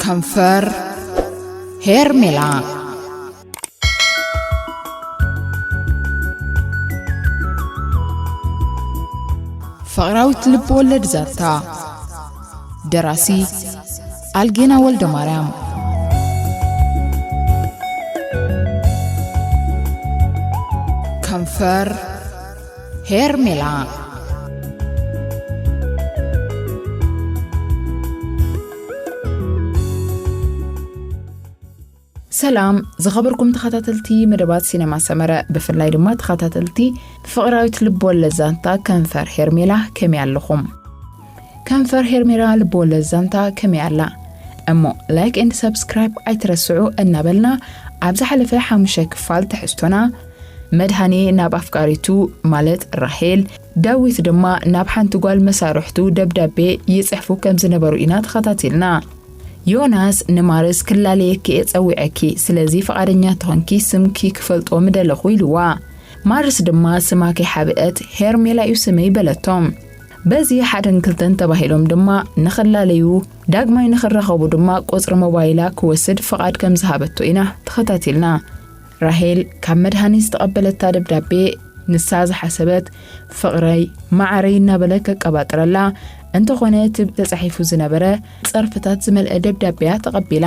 ከንፈር ሄርሜላ። ፍቕራዊት ልብ ወለድ ዛንታ። ደራሲ ኣልጌና ወልደ ማርያም። ከንፈር ሄርሜላ። ሰላም ዝኸበርኩም ተኸታተልቲ መደባት ሲነማ ሰመረ፣ ብፍላይ ድማ ተኸታተልቲ ፍቕራዊት ልብ ወለድ ዛንታ ከንፈር ሄርሜላ፣ ከመይ ኣለኹም? ከንፈር ሄርሜላ ልብ ወለድ ዛንታ ከመይ ኣላ? እሞ ላይክ ኤንድ ሰብስክራይብ ኣይትረስዑ እናበልና፣ ኣብ ዝሓለፈ ሓሙሽተ ክፋል ትሕዝቶና፣ መድሃኔ ናብ ኣፍቃሪቱ ማለት ራሄል፣ ዳዊት ድማ ናብ ሓንቲ ጓል መሳርሕቱ ደብዳቤ ይጽሕፉ ከም ዝነበሩ ኢና ተኸታቲልና። ዮናስ ንማርስ ክላለየኪ እየ ጸዊዐኪ፣ ስለዚ ፍቓደኛ ተኾንኪ ስምኪ ክፈልጦ ምደለኹ ኢልዋ። ማርስ ድማ ስማ ከይሓብአት ሄርሜላ እዩ ስመይ በለቶም። በዚ ሓደን ክልተን ተባሂሎም ድማ ንኽላለዩ ዳግማይ ንኽራኸቡ ድማ ቁጽሪ ሞባይላ ክወስድ ፍቓድ ከም ዝሃበቶ ኢና ተኸታቲልና። ራሄል ካብ መድሃኔ ዝተቐበለታ ደብዳቤ ንሳ ዝሓሰበት ፍቕረይ፣ መዓረይ እናበለ ከቀባጥረላ፣ እንተኾነ እቲ ተጻሒፉ ዝነበረ ጸርፍታት ዝመልአ ደብዳቤያ ተቐቢላ።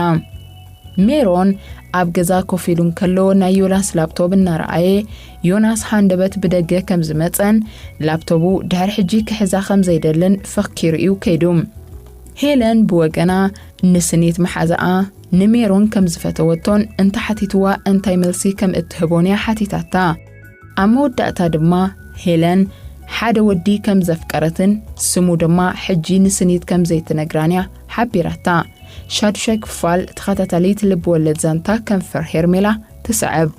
ሜሮን ኣብ ገዛ ኮፍ ኢሉ እንከሎ ናይ ዮናስ ላፕቶፕ እናረኣየ፣ ዮናስ ሃንደበት ብደገ ከም ዝመጸን ላፕቶቡ ድሕሪ ሕጂ ክሕዛ ከም ዘይደልን ፈኪሩ እዩ ከይዱ። ሄለን ብወገና ንስኒት መሓዛኣ ንሜሮን ከም ዝፈተወቶን እንተሓቲትዋ እንታይ መልሲ ከም እትህቦን እያ ሓቲታታ። ኣብ መወዳእታ ድማ ሄለን ሓደ ወዲ ከም ዘፍቀረትን ስሙ ድማ ሕጂ ንስኒት ከም ዘይትነግራን እያ ሓቢራታ። ሻዱሻይ ክፋል ተኸታታሊት ልብ ወለድ ዛንታ ከንፈር ሄርሜላ ትስዕብ።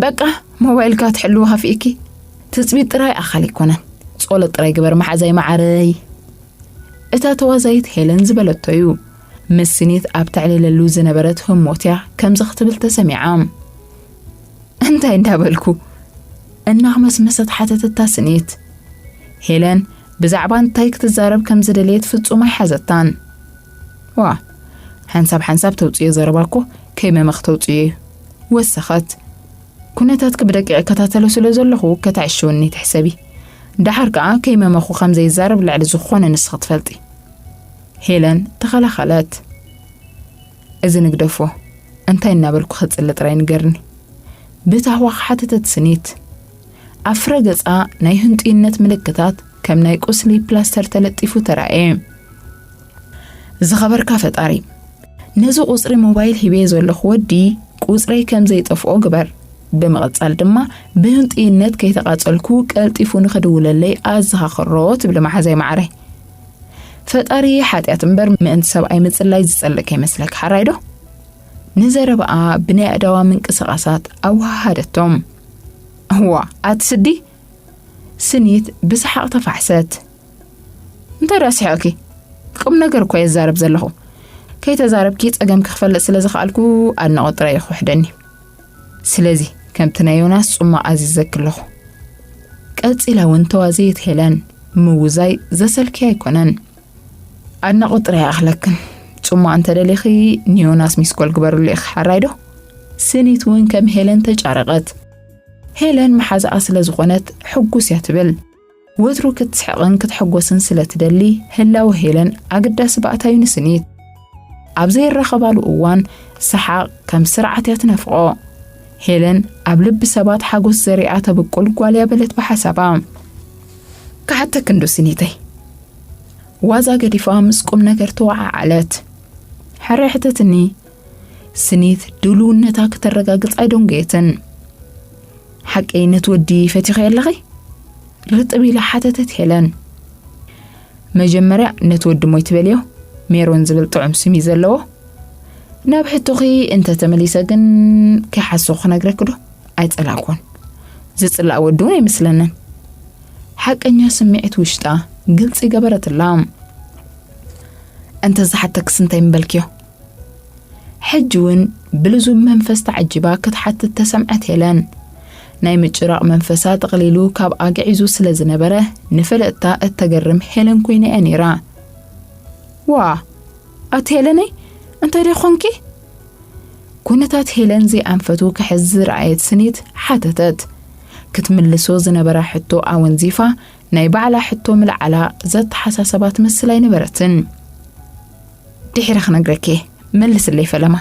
በቃ ሞባይልካ ትሕልዎ ከፊእኪ። ትጽቢት ጥራይ ኣኻል ኣይኮነን፣ ጸሎት ጥራይ ግበር መሓዛይ መዓረይ። እታ ተዋዛይት ሄለን ዝበለቶ እዩ። ምስ ስኒት ኣብ ተዕልለሉ ዝነበረት ህሞት እያ ከምዚ ክትብል ተሰሚዓ። እንታይ እንዳበልኩ? እናኽመስመሰት ሓተተታ ስኒት። ሄለን ብዛዕባ እንታይ ክትዛረብ ከም ዝደለየት ፍጹም ኣይሓዘታን። ዋ፣ ሓንሳብ ሓንሳብ ተውጽዮ ዘረባ እኮ ከይመመኽ ተውጽዮ እዩ። ወሰኸት። ኩነታትኪ ብደቂቕ እከታተሎ ስለ ዘለኹ ከተዕሽውኒ ትሕሰቢ። ደሓር ከኣ ከይመመኹ ከም ዘይዛረብ ልዕሊ ዝኾነ ንስኺ ትፈልጢ። ሄለን ተኸላኸለት። እዚ ንግደፎ፣ እንታይ እናበልኩ ክጽሊ ጥራይ ንገርኒ። ብታህዋኽ ሓተተት ስኒት። ኣብ ፍረ ገጻ ናይ ህንጡይነት ምልክታት ከም ናይ ቁስሊ ፕላስተር ተለጢፉ ተራእየ። ዝኸበርካ ፈጣሪ፣ ነዚ ቁጽሪ ሞባይል ሂበዮ ዘለኹ ወዲ ቁጽረይ ከም ዘይጠፍኦ ግበር። ብምቕጻል ድማ ብህንጡይነት ከይተቓጸልኩ ቀልጢፉ ንኽድውለለይ ኣዘኻኽሮ ትብል መሓዛይ መዓረይ። ፈጣሪ ሓጢኣት እምበር ምእንቲ ሰብኣይ ምጽላይ ዝጸልእ ከይመስለካ ሓራይ ዶ? ንዘረባኣ ብናይ ኣእዳዋ ምንቅስቓሳት ኣወሃሃደቶም። እዋ፣ ኣቲ ስዲ? ስኒት ብሰሓቕ ተፋሕሰት። እንታይ ደኣ ስሒቕኪ? ቁም ነገር እኮ እየ ዝዛረብ ዘለኹ። ከይተዛረብኪ ጸገምኪ ክፈልጥ ስለ ዝኸኣልኩ ኣድናቖት ጥራይ እዩ ክውሕደኒ። ስለዚ ከምቲ ናይ ዮናስ ጽማቕ ኣዚዘኪ ኣለኹ። ቀጺላ እውን ተዋዘየት ሄለን። ምውዛይ ዘሰልኪ ኣይኮነን። ኣድናቖት ጥራይ ይኣኽለክን። ጽማቕ እንተ ደሊኺ ንዮናስ ሚስኮል ግበርሉ ኢኺ ሓራይ ዶ? ስኒት እውን ከም ሄለን ተጫረቐት። ሄለን መሓዛኣ ስለ ዝኾነት ሕጉስ እያ ትብል። ወትሩ ክትስሕቕን ክትሕጎስን ስለ ትደሊ ህላወ ሄለን ኣገዳሲ ባእታ እዩ ንስኒት። ኣብ ዘይራኸባሉ እዋን ሰሓቕ ከም ስርዓት እያ ትነፍቖ። ሄለን ኣብ ልቢ ሰባት ሓጎስ ዘሪኣ ተብቁል ጓል እያ በለት ብሓሳባ። ክሓተኪ እንዶ ስኒተይ። ዋዛ ገዲፋ ምስ ቁም ነገር ተወዓዓለት። ሕራይ ሕተትኒ። ስኒት ድልውነታ ከተረጋግጽ ኣይደንጎየትን። ሓቀይ ነቲ ወዲ ፈቲኸዮ ኣለኺ? ርጥብ ኢላ ሓተተት ሄለን። መጀመርያ ነቲ ወዲ እሞ ኣይትበልዮ፣ ሜሮን ዝብል ጥዑም ስም እዩ ዘለዎ። ናብ ሕቶኺ እንተ ተመሊሰ ግን፣ ከይሓሰኹ ክነግረኪ ዶ? ኣይጸላእኩን። ዝጽላእ ወዲ እውን ኣይመስለንን። ሓቀኛ ስምዒት ውሽጣ ግልጺ ገበረትላ። እንተ ዝሓተክስ እንታይ ምበልክዮ? ሕጂ እውን ብልዙብ መንፈስ ተዓጂባ ክትሓትት ተሰምዐት ሄለን። ናይ ምጭራቕ መንፈሳ ጠቕሊሉ ካብ ኣግዒዙ ስለ ዝነበረ፣ ንፈለጥታ እተገርም ሄለን ኮይና እያ ነይራ። "ዋ፣ ኣቲ ሄለነይ፣ እንታይ ዶ ኾንኪ?" ኩነታት ሄለን ዘይኣንፈቱ ክሕዝ ዝረኣየት ስኒት ሓተተት። ክትምልሶ ዝነበራ ሕቶ ኣወንዚፋ፣ ናይ ባዕላ ሕቶ ምልዓላ ዘተሓሳሰባ ትመስል ኣይነበረትን። "ድሒረ ክነግረኪ፣ መልስለይ ፈለማ።"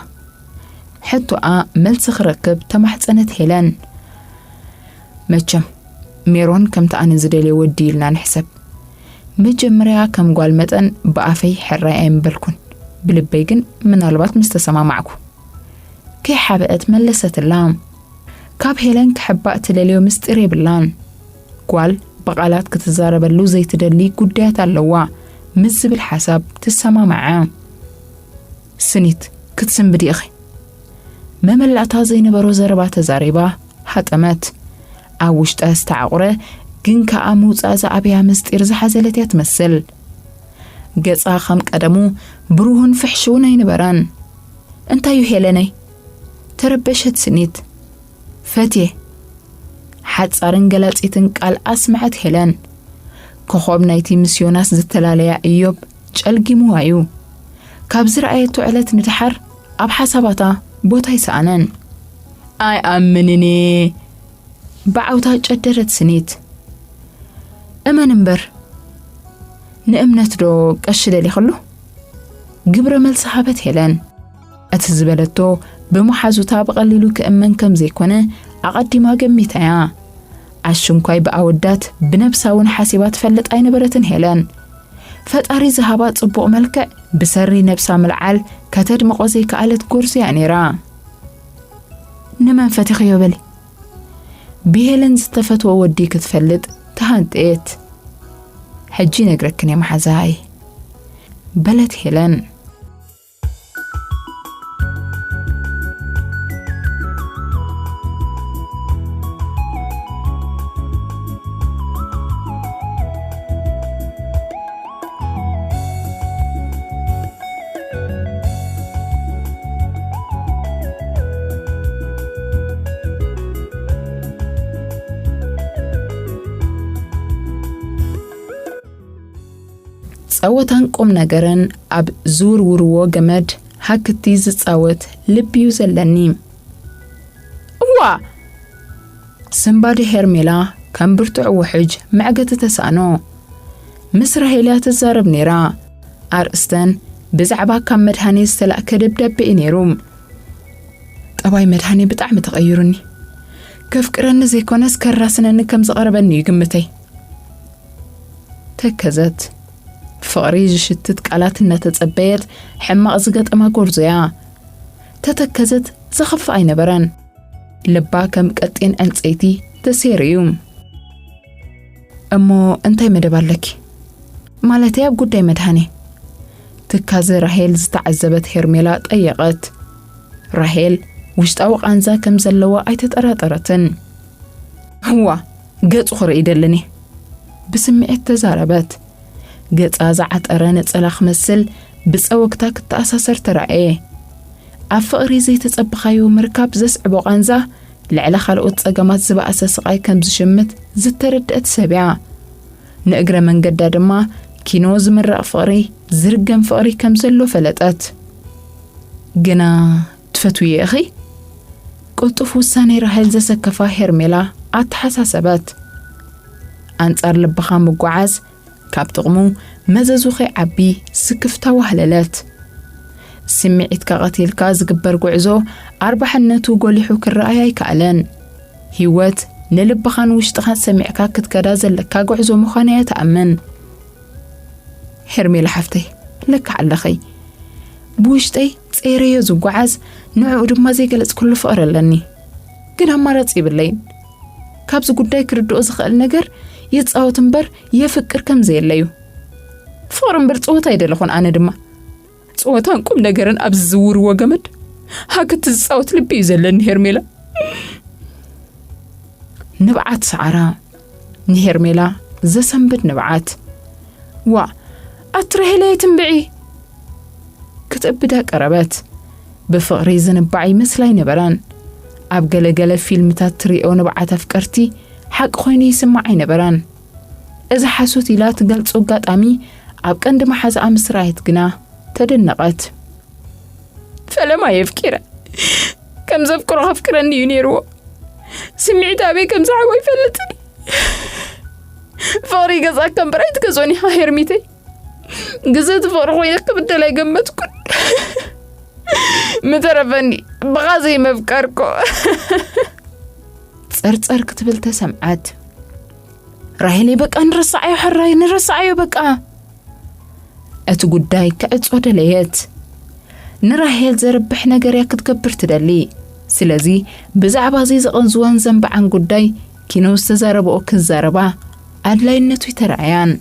ሕቶኣ መልሲ ክረክብ ተማሕጸነት ሄለን። "መቸም፣ ሜሮን ከምቲ ኣነ ዝደልዮ ወዲ ኢልና ንሕሰብ። መጀመርያ ከም ጓል መጠን ብኣፈይ ሕራይ ኣይምበልኩን፣ ብልበይ ግን ምናልባት ምስ ተሰማማዕኩ።" ከይሓበአት መለሰትላ። ካብ ሄለን ክሕባእ ትደልዮ ምስጢር የብላን። ጓል ብቓላት ክትዛረበሉ ዘይትደሊ ጉዳያት ኣለዋ ምስ ዝብል ሓሳብ ትሰማማዓ። ስኒት፣ ክትስንብዲ ኢኺ። መመላእታ ዘይነበሮ ዘረባ ተዛሪባ ሃጠመት። ኣብ ውሽጣ ዝተዓቑረ ግን ከኣ ምውጻእ ዝኣበያ ምስጢር ዝሓዘለት እያ ትመስል። ገጻ ከም ቀደሙ ብሩህን ፍሕሽውን ኣይነበረን። "እንታዩ ሄለነይ?" ተረበሸት ስኒት። "ፈትየ።" ሓጻርን ገላጺትን ቃል ኣስመዐት ሄለን። ኮኾብ ናይቲ ምስ ዮናስ ዝተፈላለያ እዮብ ጨልጊምዋ እዩ። ካብ ዝረኣየቶ ዕለት ንደሓር ኣብ ሓሳባታ ቦታ ኣይሰኣነን። "ኣይኣምንን እየ!" ብዓውታ ጨደረት ስኒት። "እመን እምበር፣ ንእምነት ዶ ቀሺ ደሊኽሉ?" ግብረ መልሲ ሃበት ሄለን። እቲ ዝበለቶ ብመሓዙታ ብቐሊሉ ክእመን ከም ዘይኮነ ኣቐዲማ ገሚታ እያ። ኣሽንኳይ ብኣወዳት ብነብሳ እውን ሓሲባ ትፈልጥ ኣይነበረትን ሄለን። ፈጣሪ ዝሃባ ጽቡቕ መልክዕ ብሰሪ ነብሳ ምልዓል ከተድምቖ ዘይከኣለት ጎርዞ እያ ነይራ። "ንመን ፈቲኽዮ በሊ?" ብሄለን ዝተፈትወ ወዲ ክትፈልጥ ተሃንጠየት። "ሕጂ ነግረክን እየ መሓዛይ" በለት ሄለን። ጸወታን ቁም ነገርን ኣብ ዝውርውርዎ ገመድ ሃክቲ ዝጻወት ልቢ እዩ ዘለኒ። እዋ! ስንባደ ሄርሜላ ከም ብርቱዕ ውሕጅ መዕገቲ ተሳእኖ። ምስ ራሄል እያ ትዛረብ ነይራ። ኣርእስተን ብዛዕባ ካብ መድሃኔ ዝተላእከ ደብዳቤ እዩ ነይሩ። "ጠባይ መድሃኔ ብጣዕሚ ተቐይሩኒ። ከፍቅረኒ ዘይኮነስ ከራስነኒ ከም ዝቐረበኒ እዩ ግምተይ።" ተከዘት። ፍቕሪ ዝሽትት ቃላት እናተጸበየት ሕማቕ ዝገጠማ ጎርዞ እያ። ተተከዘት፣ ዘኽፍእ ኣይነበረን። ልባ ከም ቀጢን ዕንጸይቲ ተሰይሩ እዩ። "እሞ እንታይ መደብ ኣለኪ? ማለተይ ኣብ ጉዳይ መድሃኔ?" ትካዘ ራሄል ዝተዓዘበት ሄርሜላ ጠየቐት። ራሄል ውሽጣዊ ቃንዛ ከም ዘለዋ ኣይተጠራጠረትን። "እዋ፣ ገጹ ክርኢ ደለኒ" ብስምዒት ተዛረበት። ገጻ ዝዓጠረ ነጸላ ክመስል ብጸወግታ ክተኣሳሰር ተራእየ። ኣብ ፍቕሪ ዘይተጸበኻዮ ምርካብ ዘስዕቦ ቃንዛ ልዕሊ ካልኦት ጸገማት ዝበኣሰ ስቓይ ከም ዝሽምት ዝተረድአት ሰብ እያ። ንእግረ መንገዳ ድማ ኪኖ ዝምረቕ ፍቕሪ፣ ዝርገም ፍቕሪ ከም ዘሎ ፈለጠት። "ግና ትፈትውዮ ኢኺ?" ቅልጡፍ ውሳኔ ራሄል ዘሰከፋ ሄርሜላ ኣተሓሳሰበት። ኣንጻር ልብኻ ምጓዓዝ ካብ ጥቕሙ መዘዙ ከይዓቢ ስክፍታ ዋህለለት። ስምዒትካ ቀቲልካ ዝግበር ጉዕዞ ኣርባሕነቱ ጎሊሑ ክረኣይ ኣይከኣለን። ህይወት ንልብኻን ውሽጥኻን ሰሚዕካ ክትከዳ ዘለካ ጉዕዞ ምዃና እያ ትኣምን። ሄርሜላ ሓፍተይ፣ ለክዕ ኣለኺ። ብውሽጠይ ጸይረዮ ዝጓዓዝ፣ ንዕኡ ድማ ዘይገለጽኩሉ ፍቕሪ ኣለኒ። ግን ኣማራጺ የብለይን። ካብዚ ጉዳይ ክርድኦ ዝኽእል ነገር ይጻወት እምበር የፍቅር ከም ዘየለዩ። ፍቕሪ እምበር ጸወታ ኣይደለኹን ኣነ ድማ። ጸወታን ቁም ነገርን ኣብ ዝዝውርዎ ገመድ ሃክት ዝጻወት ልቢ እዩ ዘለኒ ሄርሜላ። ንብዓት ሰዓራ፣ ንሄርሜላ ዘሰንብድ ንብዓት። ዋ፣ ኣቲ ራሄለይ ኣይትንብዒ! ክትእብዳ ቀረበት። ብፍቕሪ ዝንባዕ ይመስላ ኣይነበረን። ኣብ ገለ ገለ ፊልምታት ትሪኦ ንብዓት ኣፍቀርቲ ሓቂ ኮይኑ ይስማዕ ኣይነበረን። እዚ ሓሶት ኢላ ትገልጾ ኣጋጣሚ ኣብ ቀንዲ መሓዛኣ ምስ ረኣየት ግና ተደነቐት። ፈለማ የፍቂረ። ከም ዘፍቅሮ ከፍቅረኒ እዩ ነይርዎ። ስምዒት ኣበይ ከም ዝዓቦ ይፈልጥን። ፍቕሪ ገዛካ እምበር ኣይትገዝኦን ኢኻ ሄርሚተይ። ግዝእቲ ፍቕሪ ኮይነ ክብደል ኣይገመትኩን። ምተረፈኒ ብኻ ዘይመፍቀርኩ። ጸርጸር ክትብል ተሰምዓት። ራሄለይ በቃ ንረሳዓዮ፣ ሕራይ ንረሳዓዮ በቃ። እቲ ጉዳይ ክዕጾ ደለየት። ንራሄል ዘርብሕ ነገር እያ ክትገብር ትደሊ። ስለዚ ብዛዕባ እዚ ዘቐንዝወን ዘንብዓን ጉዳይ ኪኖ ዝተዛረብኦ ክዛረባ ኣድላይነቱ ይተረኣያን።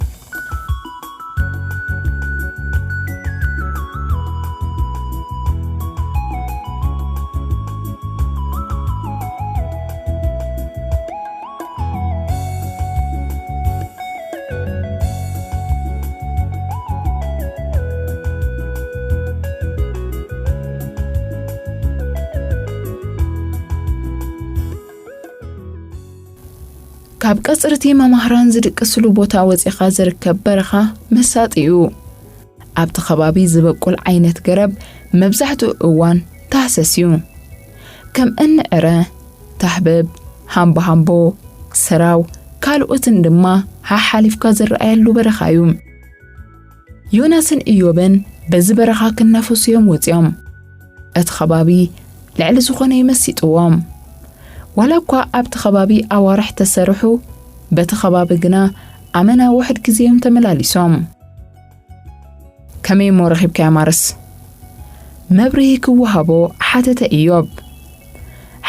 ካብ ቀጽርቲ መማህራን ዝድቅስሉ ቦታ ወጺኻ ዝርከብ በረኻ መሳጢ እዩ። ኣብቲ ከባቢ ዝበቁል ዓይነት ገረብ መብዛሕትኡ እዋን ታህሰስ እዩ። ከም እኒ ዕረ፣ ታህበብ፣ ሃምቦሃምቦ፣ ሰራው፣ ካልኦትን ድማ ሓሓሊፍካ ዝረኣየሉ በረኻ እዩ። ዮናስን ኢዮብን በዚ በረኻ ክናፈሱ እዮም ወጺኦም። እቲ ከባቢ ልዕሊ ዝኾነ እዩ መሲጥዎም። ዋላ እኳ ኣብቲ ከባቢ ኣዋርሕ ተሰርሑ፣ በቲ ከባቢ ግና ኣመና ውሕድ ግዜ እዮም ተመላሊሶም። ከመይ እሞ ረኺብካያ ማርስ? መብርሂ ክወሃቦ ሓተተ ኢዮብ።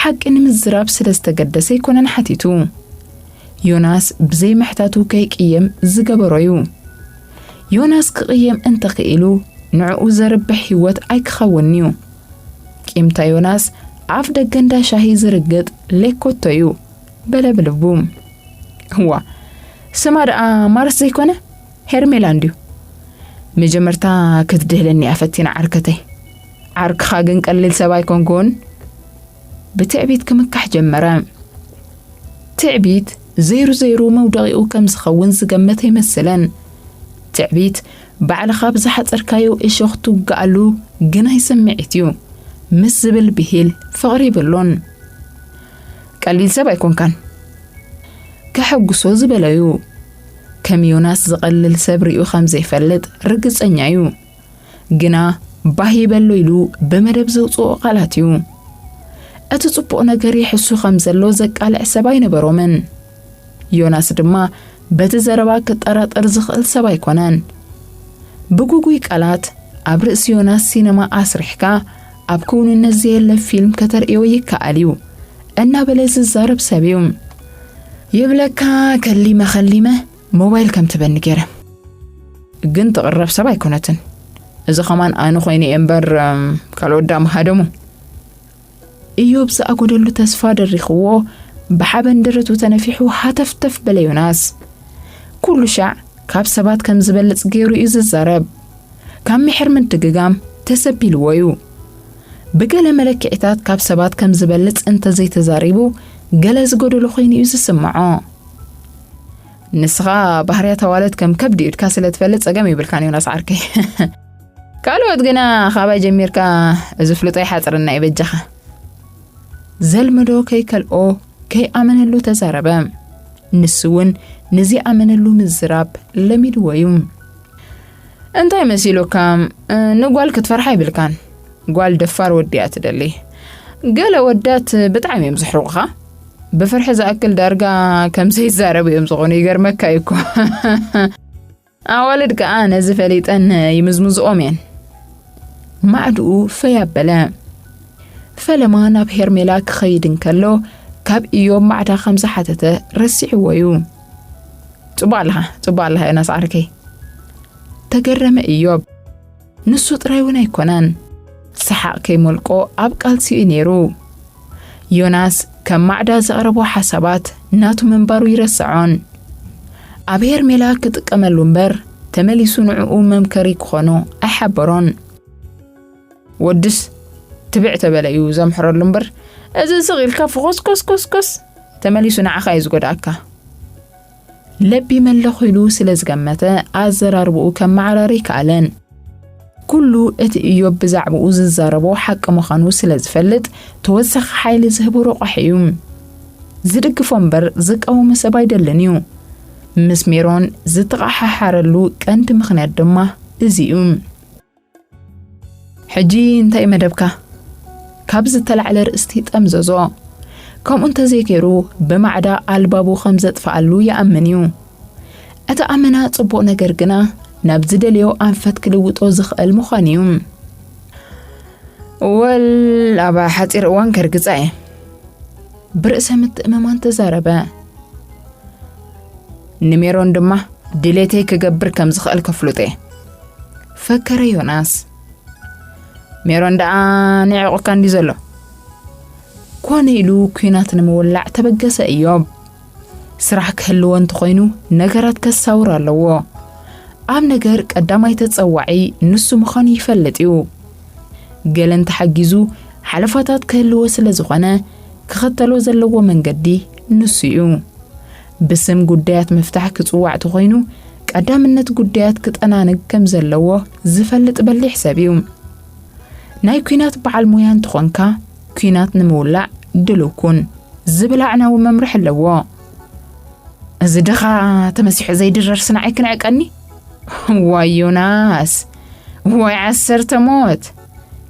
ሓቂ ንምዝራብ ስለ ዝተገደሰ ኣይኮነን ሓቲቱ። ዮናስ ብዘይ ምሕታቱ ከይቅየም ዝገበሮ እዩ። ዮናስ ክቕየም እንተኽኢሉ ንዕኡ ዘርብሕ ህይወት ኣይክኸውን እዩ። ቂምታ ዮናስ ኣፍ ደገ እንዳ ሻሂ ዝርግጥ ሌኮቶ እዩ በለ ብልቡ። እዋ፣ ስማ ደኣ ማርስ ዘይኮነ ሄርሜላ እንድዩ። መጀመርታ ክትድህለኒ እያ ፈቲና ዓርከተይ። ዓርክኻ ግን ቀሊል ሰብ ኣይኮንኩን። ብትዕቢት ክምካሕ ጀመረ። ትዕቢት ዘይሩ ዘይሩ መውደቒኡ ከም ዝኸውን ዝገመተ ኣይመስልን። ትዕቢት ባዕልኻ ብዝሓጸርካዮ እሾኽ ትውግኣሉ ግናይ ስምዒት እዩ ምስ ዝብል ብሂል ፍቕሪ ይብሉን። ቀሊል ሰብ ኣይኮንካን። ከሐጉሶ ዝበለዩ ከም ዮናስ ዝቐልል ሰብ ርእዩ ከም ዘይፈልጥ ርግጸኛ እዩ። ግና ባህ ይበሎ ኢሉ ብመደብ ዘውጽኦ ቃላት እዩ። እቲ ጽቡቕ ነገር ይሕሱ ከም ዘሎ ዘቃልዕ ሰብ ኣይነበሮምን። ዮናስ ድማ በቲ ዘረባ ክጠራጠር ዝኽእል ሰብ ኣይኮነን። ብጉጉይ ቃላት ኣብ ርእሲ ዮናስ ሲነማ ኣስሪሕካ ኣብ ክውንነት ዘየለ ፊልም ከተርእዮ ይከኣል እዩ እናበለ ዝዛረብ ሰብ እዩ። ይብለካ ከሊመ ከሊመ ሞባይል ከም ትበኒ ገይረ። ግን ትቕረብ ሰብ ኣይኮነትን። እዚ ኸማን ኣነ ኮይነ እየ እምበር፣ እም፣ ካልኦት ዳ ምሃደሙ። ኢዮብ ዝኣጎደሉ ተስፋ ደሪኽዎ ብሓበን ደረቱ ተነፊሑ ሃተፍተፍ በለ ዮናስ። ኩሉ ሻዕ ካብ ሰባት ከም ዝበልጽ ገይሩ እዩ ዝዛረብ። ካብ ምሕር ምድግጋም ተሰቢልዎ እዩ። ብገለ መለክዒታት ካብ ሰባት ከም ዝበልጽ እንተዘይተዛሪቡ ገለ ዝጎደሎ ኮይኑ እዩ ዝስምዖ። ንስኻ ባህርያት ኣዋልድ ከም ከብዲ ኢድካ ስለ ትፈልጥ ጸገም ይብልካን ዮናስ ዓርከይ። ካልኦት ግና ካባይ ጀሚርካ እዚ ፍልጦ ይሓጽረና እዩ በጃኻ። ዘልመዶ ከይከልኦ ከይኣመነሉ ተዛረበ። ንሱ እውን ንዚ ኣመነሉ ምዝራብ ለሚድዎ እዩ። እንታይ መሲሉካ? ንጓል ክትፈርሓ ይብልካን። ጓል ደፋር ወዲ እያ ትደሊ። ገለ ወዳት ብጣዕሚ እዮም ዝሕርቑኻ። ብፍርሒ ዝኣክል ዳርጋ ከም ዘይዛረቡ እዮም ዝኾኑ። ይገርመካ እዩ እኮ። ኣዋልድ ከኣ ነዚ ፈሊጠን ይምዝምዝኦም እየን። ማዕድኡ ፈይ ኣበለ። ፈለማ ናብ ሄርሜላ ክኸይድ እንከሎ ካብ ኢዮብ ማዕዳ ከም ዝሓተተ ረሲዕዎ እዩ። ጽቡቕ ኣለኻ፣ ጽቡቕ ኣለኻ ዮናስ ዓርከይ። ተገረመ ኢዮብ። ንሱ ጥራይ እውን ኣይኮነን። ሰሓቕ ከይመልቆ ኣብ ቃልሲኡ ነይሩ። ዮናስ ከም ማዕዳ ዘቕረቦ ሓሳባት ናቱ ምንባሩ ይረስዖን። ኣብ ሄርሜላ ክጥቀመሉ እምበር ተመሊሱ ንዕኡ መምከሪ ክኾኖ ኣይሓበሮን። ወድስ ትብዕ ተበለ እዩ ዘምሕረሉ እምበር፣ እዚ ስቕ ኢልካ ፍኾስኮስኮስኮስ ተመሊሱ ንዓኻ እዩ ዝጎድኣካ። ለቢመ ኣለኹ ኢሉ ስለ ዝገመተ ኣዘራርብኡ ከመዓራሪ ኣይከኣለን። ኩሉ እቲ እዮብ ብዛዕባኡ ዝዛረቦ ሓቂ ምዃኑ ስለ ዝፈልጥ ተወሳኺ ሓይሊ ዝህቡ ረቋሒ እዩ። ዝድግፎ እምበር ዝቃወሞ ሰብ ኣይደልን እዩ። ምስ ሜሮን ዝተቐሓሓረሉ ቀንዲ ምኽንያት ድማ እዚ እዩ። ሕጂ እንታይ መደብካ? ካብ ዝተላዕለ ርእስቲ ጠምዘዞ። ከምኡ እንተዘይገይሩ ብማዕዳ ኣልባቡ ከም ዘጥፍኣሉ ይኣምን እዩ። እቲ ኣመና ጽቡቕ ነገር ግና ናብ ዝደልዮ ኣንፈት ክልውጦ ዝኽእል ምዃኑ እዩ። ወል ኣብ ሓጺር እዋን ከርግጻ እየ። ብርእሰ ምትእምማን ተዛረበ። ንሜሮን ድማ ድሌተይ ክገብር ከም ዝኽእል ከፍልጦ እየ። ፈከረ ዮናስ። ሜሮን ደኣ ንዒቑካ እንዲ ዘሎ። ኮነ ኢሉ ኲናት ንምውላዕ ተበገሰ እዮብ። ስራሕ ክህልዎ እንተኾይኑ ነገራት ከሳውር ኣለዎ። ኣብ ነገር ቀዳማይ ተጸዋዒ ንሱ ምዃኑ ይፈልጥ እዩ። ገለ እንተሓጊዙ ሓለፋታት ክህልዎ ስለ ዝኾነ ክኸተሎ ዘለዎ መንገዲ ንሱ እዩ። ብስም ጉዳያት ምፍታሕ ክጽዋዕ ተኾይኑ ቀዳምነት ጉዳያት ክጠናንግ ከም ዘለዎ ዝፈልጥ በሊሕ ሰብ እዩ። ናይ ኲናት በዓል ሞያ እንተኾንካ ኲናት ንምውላዕ ድልው ኩን ዝብል ኣዕናዊ መምርሒ ኣለዎ። እዚ ድኻ ተመሲሑ ዘይድረር ስናዓይ ክንዕቀኒ? ዋይ ዮናስ፣ ዋይ ዓሰርተ ሞት፣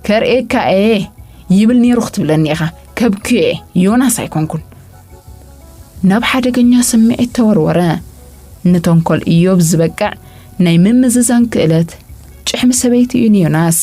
ከርእየካ እየ ይብል ነይሩ ክትብለኒ ኢኻ። ከብክየ ዮናስ ኣይኮንኩን። ናብ ሓደገኛ ስምዒት ተወርወረ። ንተንኮል እዮብ ዝበቅዕ ናይ ምምዝዛን ክእለት ጭሕሚ ሰበይቲ እዩ ንዮናስ።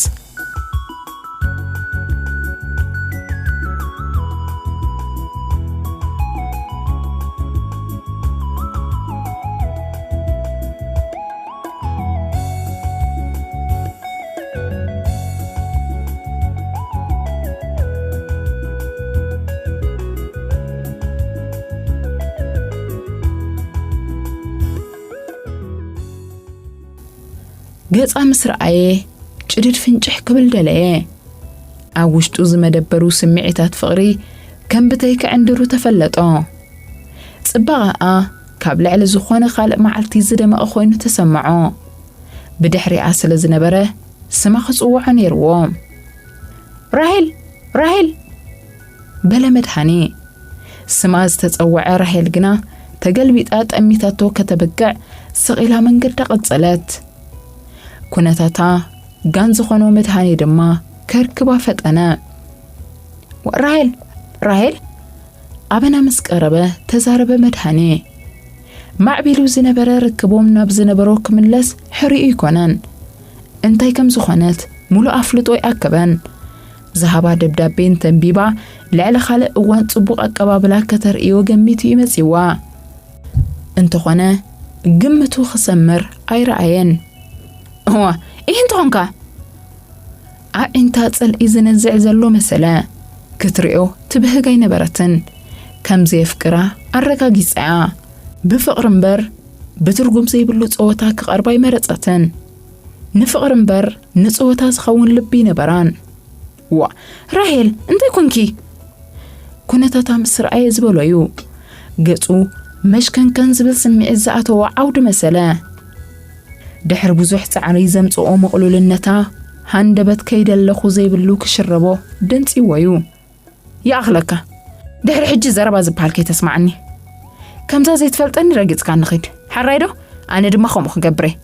ገጻ ምስ ረኣየ ጭድድ ፍንጭሕ ክብል ደለየ። ኣብ ውሽጡ ዝመደበሩ ስምዒታት ፍቕሪ ከም ብተይ ክዕንድሩ ተፈለጦ። ጽባቐኣ ካብ ልዕሊ ዝኾነ ካልእ መዓልቲ ዝደመቐ ኮይኑ ተሰምዖ። ብድሕሪኣ ስለ ዝነበረ ስማ ክጽውዖ ነይርዎ። ራሄል! ራሄል! በለ መድሃኔ። ስማ ዝተጸውዐ ራሄል ግና ተገልቢጣ ጠሚታቶ ከተብቅዕ ስቕ ኢላ መንገዳ ቀጸለት። ኩነታታ ጋን ዝኾኖ መድሃኔ ድማ ከርክባ ፈጠነ። ራሄል! ራሄል! ኣበና ምስ ቀረበ ተዛረበ መድሃኔ። ማዕቢሉ ዝነበረ ርክቦም ናብ ዝነበሮ ክምለስ ሕሪኡ ኣይኮነን። እንታይ ከም ዝኾነት ሙሉእ ኣፍልጦ ኣይኣከበን። ዝሃባ ደብዳቤ እንተንቢባ ልዕሊ ካልእ እዋን ጽቡቕ ኣቀባብላ ከተርእዮ ገሚቱ እዩ መጺዋ። እንተኾነ ግምቱ ክሰምር ኣይረኣየን። እዋ፣ ይህ እንተኾንካ ኣዒንታ ጽልኢ ዝነዝዕ ዘሎ መሰለ። ክትሪኦ ትብህግ ኣይነበረትን። ከም ዘየፍቅራ ኣረጋጊጻያ። ብፍቕሪ እምበር ብትርጉም ዘይብሉ ጸወታ ክቐርባ ኣይመረጸትን። ንፍቕሪ እምበር ንጸወታ ዝኸውን ልቢ ኣይነበራን። ዋ፣ ራሄል፣ እንታይ ኮንኪ? ኩነታታ ምስ ረኣየ ዝበሎ እዩ። ገጹ መሽከንከን ዝብል ስምዒት ዝኣተዎ ዓውዲ መሰለ። ድሕሪ ብዙሕ ጻዕሪ ዘምጽኦ ምቕሉልነታ፣ ሃንደበት ከይደለኹ ዘይብሉ ክሽረቦ ደንጺዎ እዩ። ይኣኽለካ። ድሕሪ ሕጂ ዘረባ ዝበሃል ከይተስማዓኒ። ከምዛ ዘይትፈልጠኒ ረጊጽካ ንኺድ። ሓራይ ዶ? ኣነ ድማ ከምኡ ክገብር እየ።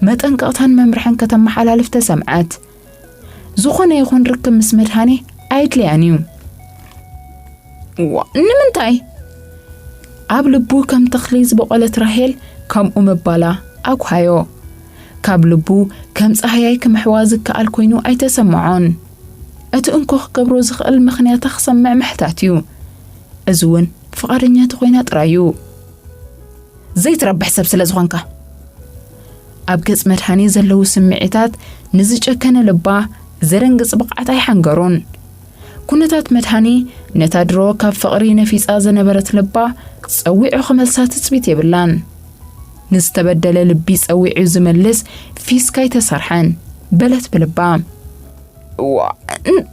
መጠንቀቕታን መምርሕን ከተመሓላልፍ ተሰምዐት። ዝኾነ ይኹን ርክብ ምስ መድሃኔ ኣየድልያን እዩ። ዋ፣ ንምንታይ? ኣብ ልቡ ከም ተኽሊ ዝበቖለት ራሄል ከምኡ ምባላ ኣጉሃዮ። ካብ ልቡ ከም ጻህያይ ክምሕዋ ዝከኣል ኮይኑ ኣይተሰምዖን። እቲ እንኮ ክገብሮ ዝኽእል ምኽንያታ ክሰምዕ ምሕታት እዩ። እዚ እውን ፍቓደኛ ተኾይና ጥራይ እዩ። ዘይትረብሕ ሰብ ስለ ዝኾንካ። ኣብ ገጽ መድሃኒ ዘለዉ ስምዒታት ንዝጨከነ ልባ ዘደንግጽ ብቕዓት ኣይሓንገሩን። ኩነታት መድሃኒ ነታ ድሮ ካብ ፍቕሪ ነፊጻ ዝነበረት ልባ ጸዊዑ ክመልሳ ትጽቢት የብላን። ንዝተበደለ ልቢ ጸዊዑ ዝመልስ ፊስካ ኣይተሰርሐን፣ በለት ብልባ።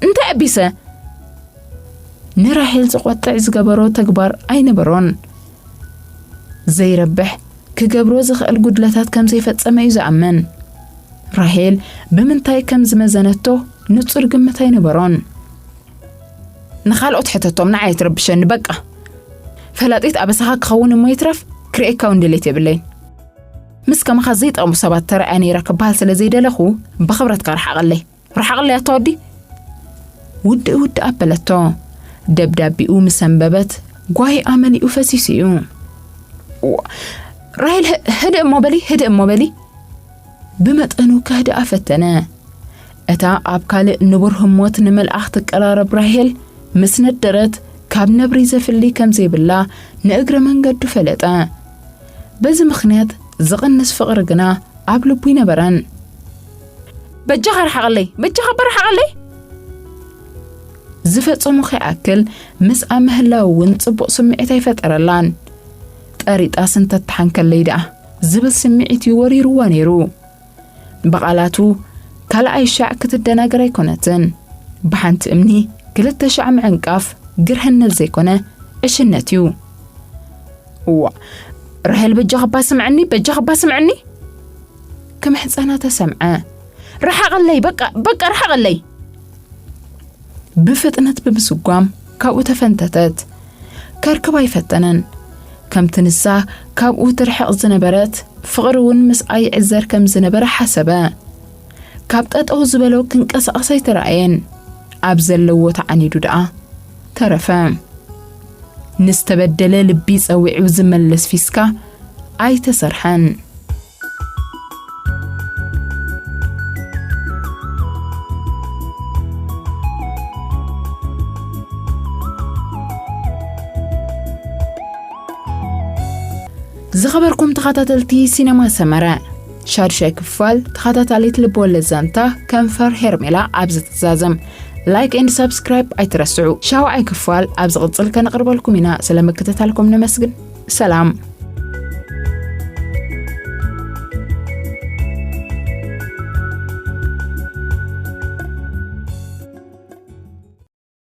እንታይ ኣቢሰ? ንራሄል ዝቆጥዕ ዝገበሮ ተግባር ኣይነበሮን። ዘይረብሕ ክገብሮ ዝኽእል ጉድለታት ከም ዘይፈጸመ እዩ ዝኣምን። ራሄል ብምንታይ ከም ዝመዘነቶ ንጹር ግምት ኣይነበሮን። ንኻልኦት ሕተቶም፣ ንዓይ ትረብሸኒ በቃ። ፈላጢት ኣበሳኻ ክኸውን እሞ ይትረፍ ክርእየካ እውን ድሌት የብለይን። ምስ ከማኻ ዘይጠቕሙ ሰባት ተረኣያ ነይረ ክበሃል ስለ ዘይደለኹ ብኽብረትካ ርሓቐለይ። ርሓቐለይ ኣታ ወዲ። ውድእ ውድእ ኣበለቶ። ደብዳቢኡ ምስ ኣንበበት ጓሂኣ መሊኡ ፈሲሱ እዩ። ዋ፣ ራሄል፣ ህ-፣ ህድእ እሞ በሊ፣ ህድእ እሞ በሊ። ብመጠኑ ከህድኣ ፈተነ። እታ ኣብ ካልእ ንቡር ህሞት ንመልኣኽ ትቀራረብ ራሄል ምስ ነደረት ካብ ነብሪ ዘፍሊ ከም ዘይብላ ንእግረ መንገዱ ፈለጠ። በዚ ምኽንያት ዝቕንስ ፍቕሪ ግና ኣብ ልቡ ይነበረን። በጃኻ ርሓቐለይ፣ በጃኻ በርሓቐለይ። ዝፈጸሙ ከይኣክል ምስኣ ምህላው እውን ጽቡቕ ስምዒት ኣይፈጠረላን። ጠሪጣስ እንተትሓንከለይ ደኣ ዝብል ስምዒት እዩ ወሪርዋ ነይሩ። ብቓላቱ ካልኣይ ሻዕ ክትደናገር ኣይኮነትን። ብሓንቲ እምኒ ክልተ ሻዕ ምዕንቃፍ ግርህነት ዘይኮነ ዕሽነት እዩ። እዋ፣ ራሄል በጃኻ እባ ስምዐኒ፣ በጃኻ እባ ስምዐኒ። ክምሕጸና ተሰምዐ። ርሓቐለይ፣ በቃ፣ በቃ ርሓቐለይ። ብፍጥነት ብምስጓም ካብኡ ተፈንተተት። ከርክባ ኣይፈተነን። ከምቲ ንሳ ካብኡ ትርሕቕ ዝነበረት፣ ፍቕሪ እውን ምስኣ ይዕዘር ከም ዝነበረ ሓሰበ። ካብ ጠጠው ዝበሎ ክንቀሳቐስ ኣይተራእየን። ኣብ ዘለዎ ተዓኒዱ ደኣ ተረፈ። ንዝተበደለ ልቢ ጸዊዑ ዝመልስ ፊስካ ኣይተሰርሐን። ዝኸበርኩም ተኸታተልቲ ሲነማ ሰመረ፣ ሻዱሻይ ክፋል ተኸታታሊት ልብወለድ ዛንታ ከንፈር ሄርሜላ ኣብዚ ትዛዘም። ላይክ ኤንድ ሳብስክራይብ ኣይትረስዑ። ሻውዓይ ክፋል ኣብ ዝቕጽል ከነቕርበልኩም ኢና። ስለ ምክትታልኩም ነመስግን። ሰላም።